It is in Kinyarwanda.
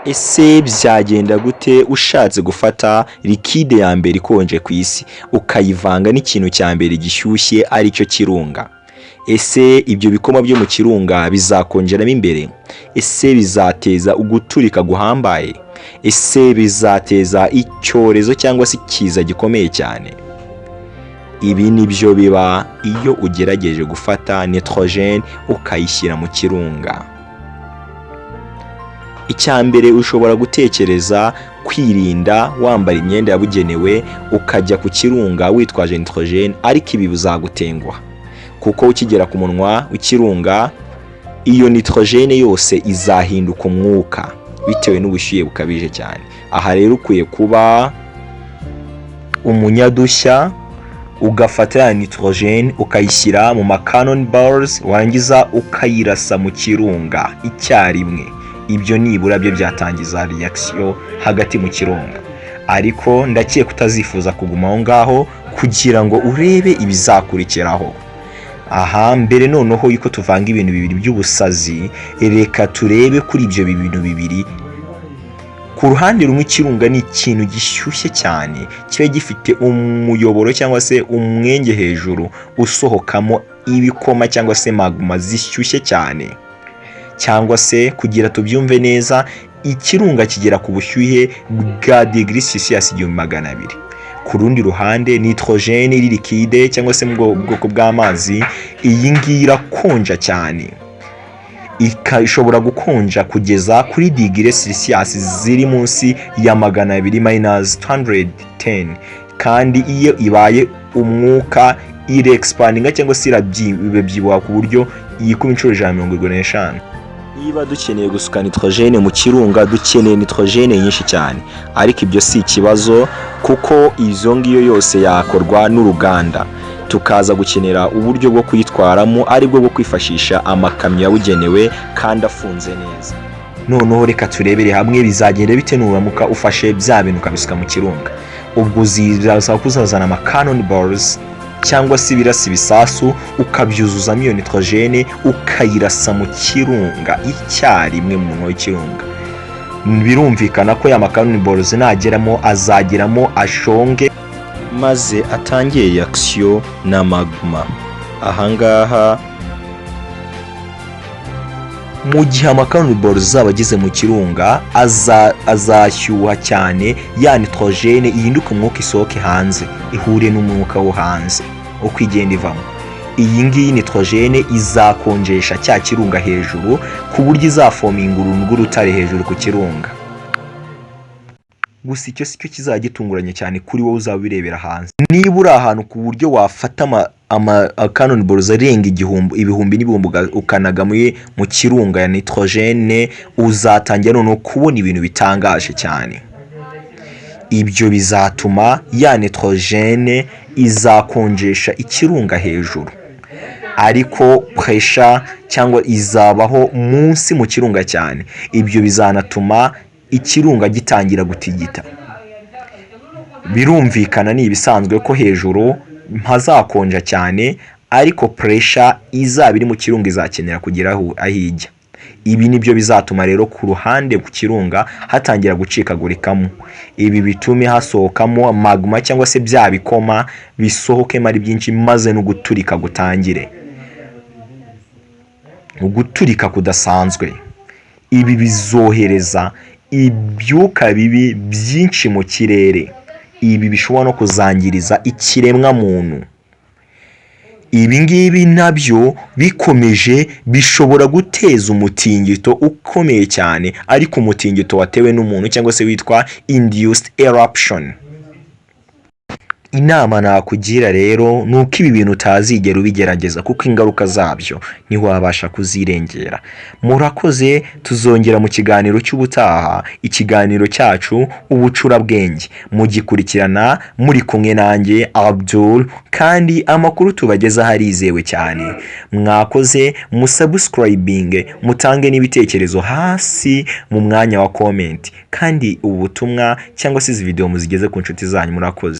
Ese byagenda gute ushatse gufata liquide ya mbere ikonje ku isi, ukayivanga n'ikintu cya mbere gishyushye, aricyo kirunga? Ese ibyo bikoma byo mu kirunga bizakonjeramo imbere? Ese bizateza uguturika guhambaye? Ese bizateza icyorezo cyangwa se ikiza gikomeye cyane? Ibi ni byo biba iyo ugerageje gufata nitrogen ukayishyira mu kirunga. Icya mbere, ushobora gutekereza kwirinda wambara imyenda yabugenewe, ukajya ku kirunga witwaje nitrogen, ariko ibi bizagutenguha kuko ukigera ku munwa w'ikirunga, iyo nitrogen yose izahinduka umwuka bitewe n'ubushyuhe bukabije cyane. Aha rero ukwiye kuba umunyadushya, ugafata ya nitrogen ukayishyira mu ma cannon balls, warangiza ukayirasa mu kirunga icyarimwe. Ibyo nibura byo byatangiza reaction hagati mu kirunga, ariko ndakeka utazifuza kuguma aho ngaho kugira ngo urebe ibizakurikiraho. Aha mbere noneho yuko tuvanga ibintu bibiri by'ubusazi, reka turebe kuri ibyo bintu bibiri. Ku ruhande rumwe, ikirunga ni ikintu gishyushye cyane, kiba gifite umuyoboro cyangwa se umwenge hejuru usohokamo ibikoma cyangwa se magma zishyushye cyane. Cyangwa se kugira tubyumve neza, ikirunga kigera ku bushyuhe bwa degree Celsius 1200. Ku rundi ruhande, nitrogen iri liquide cyangwa se mu bwoko bw'amazi, iyi ngiyi irakonja cyane, ishobora gukonja kugeza kuri degree Celsius ziri munsi ya 200, minus 210. Kandi iyo ibaye umwuka irexpandinga cyangwa se irabyibuha ku buryo yikuba inshuro 175. Niba dukeneye gusuka nitrogen mu kirunga, dukeneye nitrogen nyinshi cyane, ariko ibyo si ikibazo kuko izo ngiyo yose yakorwa n'uruganda. Tukaza gukenera uburyo bwo kuyitwaramo, aribwo bwo kwifashisha amakamyo yabugenewe kandi afunze neza. Noneho reka turebere hamwe bizagenda bite nuramuka ufashe bya bintu ukabisuka mu kirunga. Ubwo uzasaba ko uzazana ama cannon balls cyangwa se ibirasi ibisasu, ukabyuzuzamo iyo nitrogen, ukayirasa mu kirunga icyarimwe, mu munwa w'ikirunga. Birumvikana ko ya ma cannon balls nageramo, azageramo ashonge, maze atangire reaction na magma. Ahangaha, mu gihe ama cannon balls azaba ageze mu kirunga, azashyuha cyane, ya nitrogen ihinduke umwuka, isohoke hanze, ihure n'umwuka wo hanze. Uko igenda ivamo, iyi ngiyi nitrogen izakonjesha cya kirunga hejuru, ku buryo izaforminga uruntu rw'urutare hejuru ku kirunga. Gusa icyo si cyo kizajya gitunguranye cyane kuri wowe uzaba ubirebera hanze. Niba uri ahantu ku buryo wafata ama cannon balls arenga igihumbi, ibihumbi n'ibihumbi, ukanaga mu kirunga ya nitrogen, uzatangira noneho kubona ibintu bitangaje cyane. Ibyo bizatuma ya nitrogen izakonjesha ikirunga hejuru, ariko pressure cyangwa izabaho munsi mu kirunga cyane. Ibyo bizanatuma ikirunga gitangira gutigita. Birumvikana, ni ibisanzwe ko hejuru ntazakonja cyane, ariko pressure izaba iri mu kirunga izakenera kugera aho ijya. Ibi nibyo bizatuma rero ku ruhande ku kirunga hatangira gucikagurikamo. Ibi bitume hasohokamo magma cyangwa se bya bikoma bisohokemo ari byinshi, maze no guturika gutangire, uguturika kudasanzwe. Ibi bizohereza ibyuka bibi byinshi mu kirere. Ibi bishobora no kuzangiriza ikiremwamuntu. Ibi ngibi nabyo bikomeje bishobora guteza umutingito ukomeye cyane, ariko umutingito watewe n'umuntu cyangwa se witwa induced eruption. Inama nakugira rero ni uko ibi bintu utazigera ubigerageza, kuko ingaruka zabyo ntiwabasha kuzirengera. Murakoze, tuzongera mu kiganiro cy'ubutaha. Ikiganiro cyacu Ubucurabwenge mugikurikirana muri kumwe nanjye Abdul, kandi amakuru tubagezaho arizewe cyane. Mwakoze, musubscribinge, mutange n'ibitekerezo hasi mu mwanya wa comment, kandi ubu butumwa cyangwa se izi video muzigeze ku nshuti zanyu. Murakoze.